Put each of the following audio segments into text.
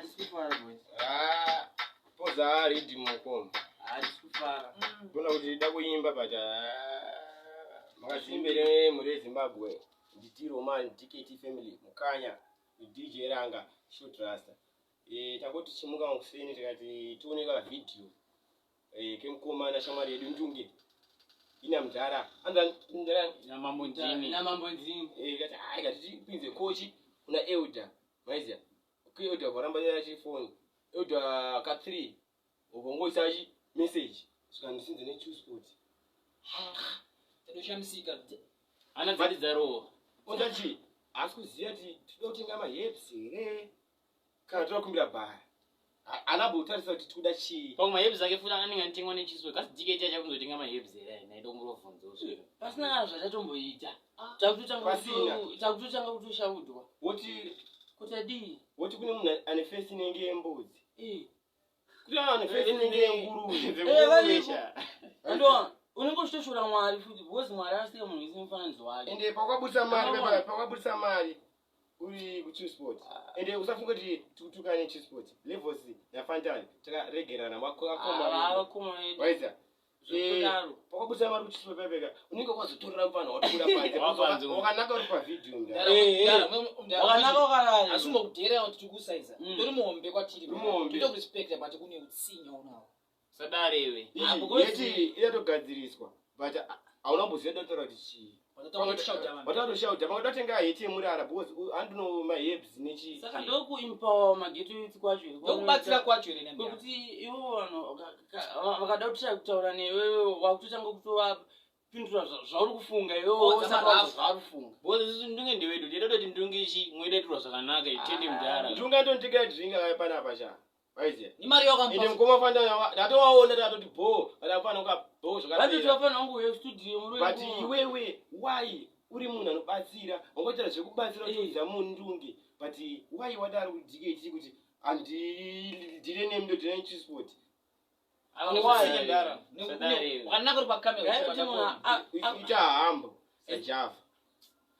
Hatisi kufara, boys. Ah, poza riddim mukoma. Hatisi kufara. Kuona kuti da kuimba, but ah, makazimbere mhuri yeZimbabwe. Nditi Roman DKT family Mukanya, DJ Ranga Short Rasta. Tangoti chimuka makuseni, tikati tione ka video kemukomana shamwari yedu Ndunge ina mudhara anza mudhara. Namambo Ndini. Namambo Ndini. Kati ai kati tipinze kochi kuna elder, maiziya ku elder varamba chifoni elder ka 3 ubongoisa chi message svika ndisinze neChillspot. Tadoshamisika. Ana dzati dzarowa. Ondati haasi kuziva kuti tinoda kutenga maherbs here kana toda kukumbira bhara. Anambotarisa kuti tikuda chii. Pamwe maherbs ake futi anenge anotengwa nechiswe kasi DKT achakunzotenga maherbs here? Naida kungovhunzawo sviro. Pasina kana zvachatomboita. Pasina. Takutotanga kutoshaudwa woti kuti adii. Woti kune munhu ane face inenge yembudzi, Eh. kuti ane face inenge yenguruve. Varipo. Ndo unenge uchitoshora Mwari futi, because Mwari asika munhu isi mufananidzo wake. Ende pakabudisa mari, Come on. pakabudisa mari uri kuChillspot, ende usafunga kuti tikutukane. Chillspot Levels naFantani takaregerana. Ah, vakoma vedu. Waiza Zvekudaro. pakabudisa mari kuChillspot papeka unenge wazotorera mufana watobuda panze. Wapanze. Wakanaka uri pavhidhiyo, mudhara. Wakanaka wakarara. Asungwa kudherera kuti tikusaiza. Tori muhombe kwatiri. Uri muhombe. Tokurespecta, but kune utsinya unawo. Sadarewe. Ah, because- Yeti inatogadziriswa, but hauna kumboziva dotaura kuti chii. Watatoshaudha pangada kutenga heti yemurara because handino maherbs nechi. Saka ndokuempower maghetto youth kwacho here? Ndokubatsira kwacho here nembira? Kwekuti ivo vanhu vakada kutira kutaura newewe, wakutotanga kutovapindura zvauri kufunga iwewe. Odza usati marafu. wazi zvauri kufunga. Because isusu Ndunge ndewedu, tinoda kuti Ndunge ichi mwedatirwa zvakanaka, itende mudhara. Ndunga ndondiga dringa kaya panapa cha, waiziya. Nemari Ende yakampa. mukoma fanda ndatowaona, tatoti bho atafana kuka bho Vatoti zvakapera. vafana vangu uye studio muri. But iwewe why uri munhu anobatsira, wangoitira zvekubatsira uchiudza munhu Ndunge, but why wadaro kuDKT kuti handidhire nemi, ndodhire neChillspot? Sadarewe. Wakanaka uri pakamera. Ngaiti munhu Ita hambo saJava,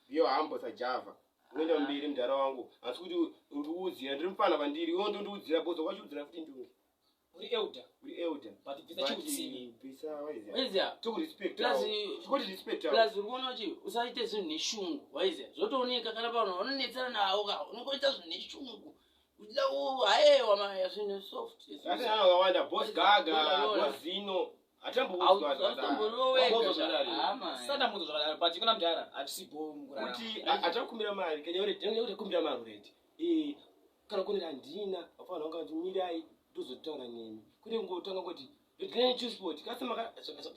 iyo hambo saJava unoenda mberi, mudhara wangu. Asi kuti ndiudzira, ndiri mufana pandiri, iwe ndondiudzira bhoza wachiudzira futi Ndunge. Uri elder. Uri elder. But bvisa chiutsinye. Bvisa, waiziya. Waiziya. Tokurespect. Chikoti respect. Plus uri kuona kuti usaite zvinhu neshungu, waiziya, zvotooneka kana vanhu vanonetsana navo ka, unongoita zvinhu neshungu uchida hayewa maya zvinhu soft. Asi vanhu vakawanda, Boss Gaga, Boss Zino, Hautomboriwo wega. Hama. Sada munhu zvakadaro, but kuna mudhara hatisi bho mukurarama. Kuti achakumbira mari kenya kuti kumbira mari already, kana kunera handina, vafanira kunga kuti mirai ndozotaura nemi, kwete kungotanga kuti ndinechsport kasi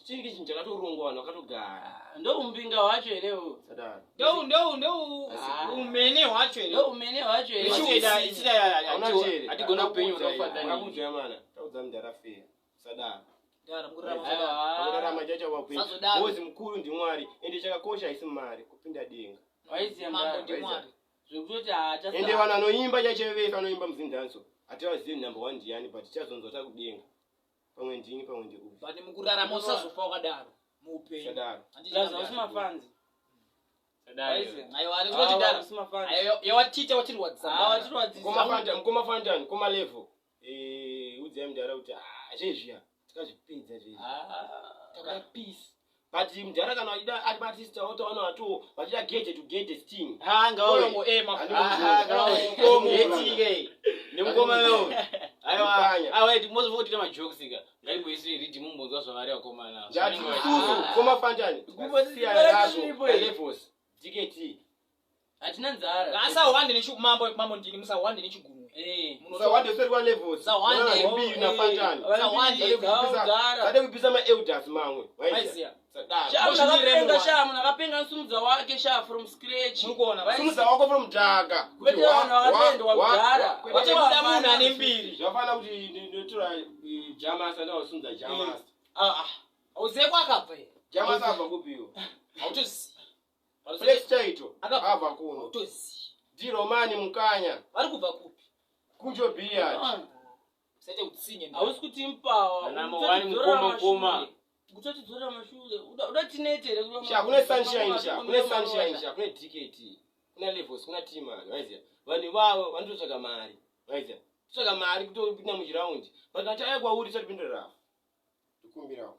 chinenge chinhu chakatorongwa, vanhu vakatogara. Ndo umbinga hwacho herewo? Sadaro. Ndou ndou ndou Ah. umene hwacho here? Ndo umene hwacho here? Hauna chere. Hatigona upenyu hwakafanana. Akakuudzai mana, taudza mudhara feya, sadaro. Mudhara, mukurarama zvakadaro. Pakurarama chacho wakwenya. Sazodaro. Bozi mukuru ndiMwari, ende chakakosha haisi mari, kupinda denga. Waiziya Mambo mudhara. ndiMwari. Zvekutoti haachasa. Ende vanhu vanoimba chacho vese vanoimba muZimdancehall hativazivi number one ndiani, but tichazonzwa takudenga, pamwe ndini, pamwe ndeuyu. But mukurarama usazofa wakadaro muupenyu. Sadaro. Handiti Plus mudhara? hausi mafanzi. Sadarewe. Aiwa, ari kuti mudhara. Hausi mafanzi. Aiwa, yawatiita watirwadzisa. Ah, watirwadzisa. Mukoma Fanta, mukoma Fantani, mukoma Level, udzai mudhara kuti ah, zvezviya tikazvipedza zvezvi. Ah. Takada peace, but mudhara kana vachida ati maartist aotaona vatiwo vachida gede to gede sting. Kolongo, Etike nemukoma wewo, aiwa. Mukanya. Aiwa, mozovokuita majokes ka, ngaimboisire riddim mumbonzwa zvavari vakomana. Ndati isusu mukoma Fantani Kumbosiyana siyana nazvo zviripo here? Levels DKT. Hatina nzara. Asawande mambo, mambo ndini, musawande nechigunwe. Usawande useri kwa Levels. Usawande. Mbiri naFantani. Vana. Sade kuipisa maelders mamwe. Waiziya. Sadaro. Sha, munhu akapenga sha, munhu akapenga nsumudza wake sha from scratch. Muri kuona? Waiziya. Sumudza wako from dhaka. Kwete vanhu vakatendwa kudhara. Kwete kuda munhu ane mbiri. Zvafana kuti ndotora Jamasa, ndawasumudza Jamasa. Ah, ah. Hauzive kwakabva here? Jamasa abva kupiwo? Hautozivi. Flex Chaito Akabva. abva kuno. Hautozivi. Ndiromani Mukanya. Vari kubva kupi? Kunjo Biyard. Ah, Usaite utsinye. Hausi kuti mpawa. Ana mawani mukoma, mukoma. Kutotidzorera mashure. Uda tinete here? Sha, kune Sunshine sha, kune Sunshine sha, kune DKT, kuna Levels, kuna Tman, waiziya. Vanhu ivavo vanototsvaga mari, waiziya. Tsvaga mari kutopinda muchiraundi. But kana tauya kwauri tisatipindura rafu. Tikumbirawo.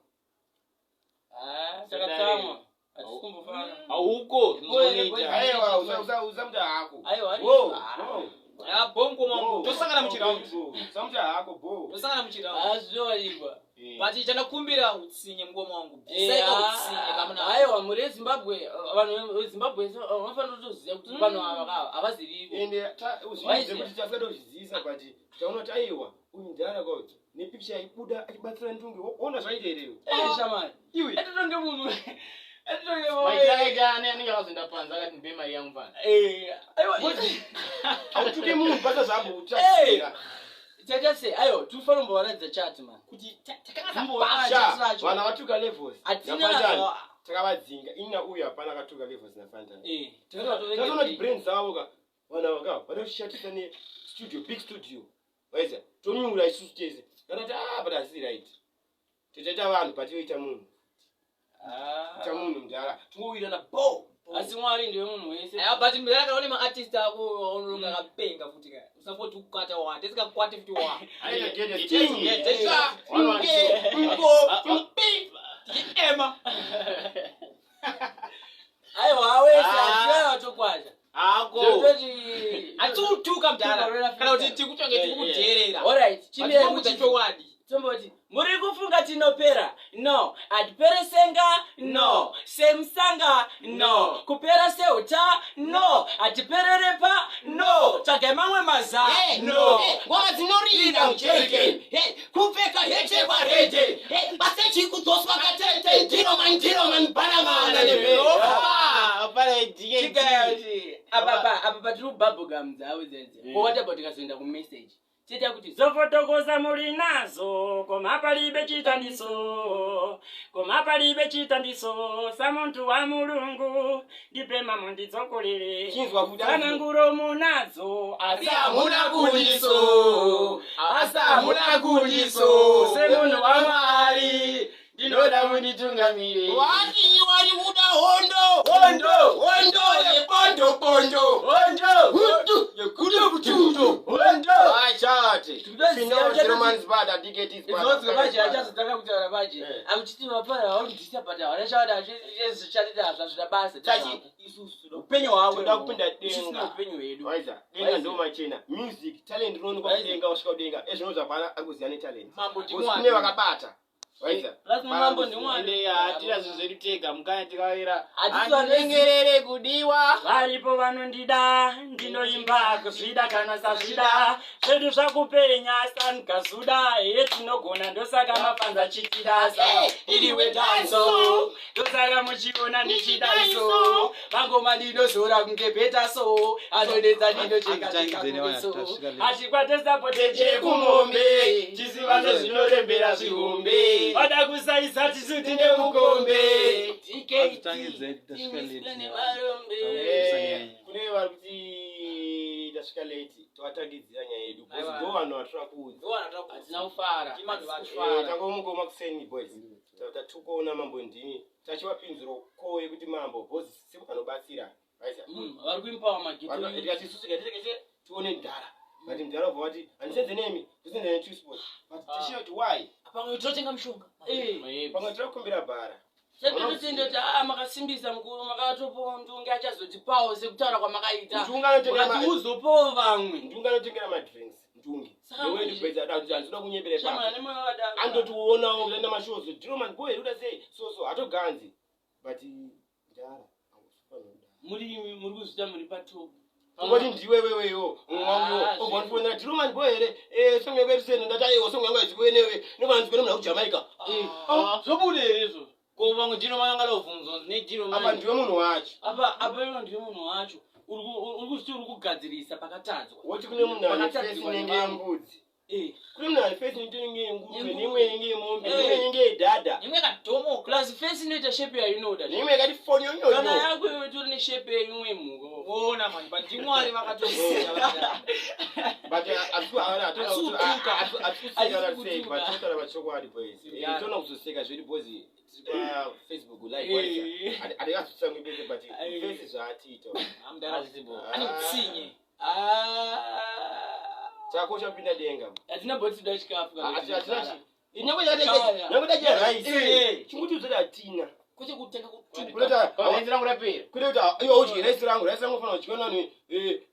Ah, takatsamwa. Hatisi kumbofana. Hauko. Boy, boy. Aiwa, usamuta hako. Aiwa, Wo, ah. wo. Ah, bo mukoma wangu. Tosangana muchiraundi. Bo, Usamuta hako bo. Tosangana muchiraundi. Ah, zvinowanikwa. Eh. But chandakumbira utsinye mukoma wangu. Eh, Saika ah, utsinye kamuna. aiwa mhuri yeZimbabwe, vanhu veZimbabwe vanofanira kutoziva kuti vanhu ava ka havazivivo. Ende uzviudze Waiziya. kuti tasada kuzviziisa but taona kuti aiwa uyu ndara kwakuti nepicture yaibuda achibatsira Ndunge ona zvaita here Eh, shamani. iwe. Etitonge munhu. Etitonge Maitiro akaita ane anenge akazoenda panze akati ndipe mari yangu fana. Eh, aiwa. Hautuke munhu basa zvambo Eh. uchaira. Chaita sei? Aiwa, tinofanira kumbovaratidza chat man. Kuti takanga Kumboona Sha, chat racho. vanhu vatuka levels Hatina naFantani takavadzinga ini nauyu hapana akatuka levels naFantani. Eh, Tatoona kuti brain dzavo ka vanhu ava ka vada kushatisa nestudio big studio waiza tonyura isusu tese kana kuti ah but hazisi right tochaita vanhu but yoita munhu ita munhu mudhara tingowirirana bo. Asi Mwari ndiwe munhu wese. Aiwa, but mudhara kana une maartist ako waunonga akapenga futi ka. Usafoti kukata wa. Tisikakwate futi wa. Aita gede sting. Tesa. One, one, two. Mko. Mpi. Ema. Aiwa, wese Ah. hatina watokwazha. Hako. Zvototi Atiutuka mudhara. Kana kuti tikutonge Yeah, tikukudherera. Alright, chimira Hatikuudza chokwadi. tomboti muri kufunga tinopera? No. Hatipere senga? No. Semusanga? No. Kupera seuta? No. Hatiperere pa? No. Tsvagai mamwe maza? No. Ngoma dzinorira mujerikeni, kupfeka hete kwarete, pasechi kudzoswa katete, ndiro man bharamana. Hapana DKT. Chikayoti apa apa patiri kubhabhugam dzavo dzedze. What about tikazoenda kumeseji tiita kuti Zofotokoza muli nazo, koma palibe chitandiso, koma palibe chitandiso sa munthu wa Mulungu. Ndipema mundidzokolere Chinzwa kuti sananguro munazo, asi Hamuna kundiso, asi hamuna kundiso. Semunhu waMwari ndinoda munditungamire. Wati wari kuda hondo, hondo, hondo yebondo bondo, Hondo. Hundu yekuda kutundo. Hondo. Achate. Tinoziva Zero man's bad and DKT is bad. Zvinonzwa manje achazotanga kutaura manje. Eh. Akuchiti vapara vaundisa but havana chavada chezvichatita hazvazvina basa. Tachi isusu upenyu hwavo Toda kupinda isusu denga. upenyu hwedu. Waiza, denga ndo machena. Music, talent rinoonekwa Waiza. kudenga wasvika kudenga. Ezvinonzi hapana ari kuziva netalent. Mambo Because kune ndimwari. vakabata. Waiza. Plus mambo ndimwari. Ende hatina zvinhu zvedu tega mukanya tikawira. Hatisi vanhu Handinyengerere kudiwa. Varipo vanondida, ndinoimba kuzvida kana sazvida, zvedu zvakupenya sangazuda. He, tinogona, ndosaka mapanza chitida. Saka iriwe danso, ndosaka muchiona ndichidaiso Mangoma ndinozora kunge beta so anonetsa ndinocheka. Achikwate Chekumombe, tizivane zvinorembera zvihombe. Vada kusaisa tisu Tine mukombe. Tine Kune vari kuti tasvika late, tovatangidzira nyaya yedu. Because Aiwa. ndo vanhu vatira kuudza. Hatina kufara. Tangomukoma kuseni boys. Tatukuona mambo ndini. Tachivapinziro ko yekuti mambo boys sekuanobatsira. Waiza. Vari kuimpawa mageto. Tikati isusu tikatekete tione mudhara but mudhara ubva wati handisenze nemi, ndisenze neTwo Sport, but tishiye kuti why. Pamwe totenga mishonga. Pamwe tira kukumbira bhara. Chatototenda kuti aa makasimbisa mukuru, makatopawo Ndunge achazotipawo sekutaura kwamakaita. Ndunge anotengera Ukati uzopawo vamwe. Ndunge anotengera madrinks Ndunge. Saka Iwe manje- ndibhedza da kuti handinoda kunyebera Shamana ipapo. nemoyo wadaro. Andotionawo kuenda mashows ndiro man boy uda sei so so hatoganzi but mudhara haufanira kudaro. Muri muri kuzvita muri patop. Ungoti ndiwe weweyo mumwe wangu Ah, iwo obva ndifonera ndiro man boy here song yangu yeriseni ndati aiwa song yangu haidzikuenewe nokana nzikuene munhu akuJamaica. Zvobuda here izvo? Ko vamwe dino vangangalovhunzwa nedino. Apa ndiwe munhu wacho. Apa apa iwo ndiwe munhu wacho. Uri kuzviti uri kugadzirisa pakatadzwa. Woti kune munhu ane face Pakatadzirwa inenge nevamwe. yembudzi, Eh, kune munhu ane face inenge yenguruve, Yenguruve. neimwe inenge yemombe, Eh. neimwe inenge yedhadha, Imwe kadhomoka. Plus face inoita shape yainoda. neimwe yakati Kana fonyonyonyo. yako iwe itori neshape yeimwe mhuka. Ona man, but ndimwari vakatosiya vakadaro. But Asi hatikusekana sei, kutuka. but totaura pachokwadi boys. Yeah. Toona kuzoseka zvedu boys tiri paFacebook live, hatikazotsange pese but face zvaatiita. Ah, mudhara ane utsinye. Ah. Chakosha kupinda denga. Hatina botida chikafu kana Hatina chikara. chi. Nyange tachiya rice. Eh. Chinguti udzoti hatina. Kwete kutenga kutupa. Kuleta Rice rangu rapera. kuleta iwe udye rice rangu, rice rangu fana udyiwa nani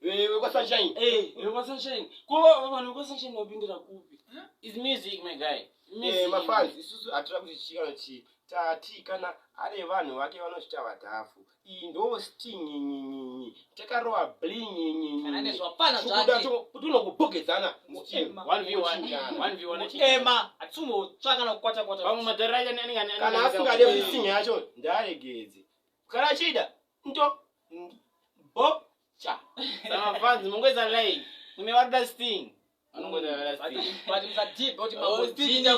wekwaSunshine. Eh, vekwaSunshine. Ko vanhu vekwaSunshine vapindira kupi? It's music, my guy. Eh, mafans isusu hatira kuti chii kana chii. Tati kana ari vanhu vake vanozvita vadhafu. Iyi ndo stinyinyinyi. Takarova blinyinyinyi. Kana nezvapana Kuda zvake. tunokubhogedzana musteam. Ema. 1v1. 1v1. Ema, hatisumbotsvaka kana kukwata kwata. Pamwe madhara acho anenge Kana asingade musting yacho ndaaregedze. Kana achida ndo bo cha. Mafans mungoisa like. Mune vari kuda sting. Vanongoita vari kuda sting. But musadhibhe kuti Oh, mambodhinda.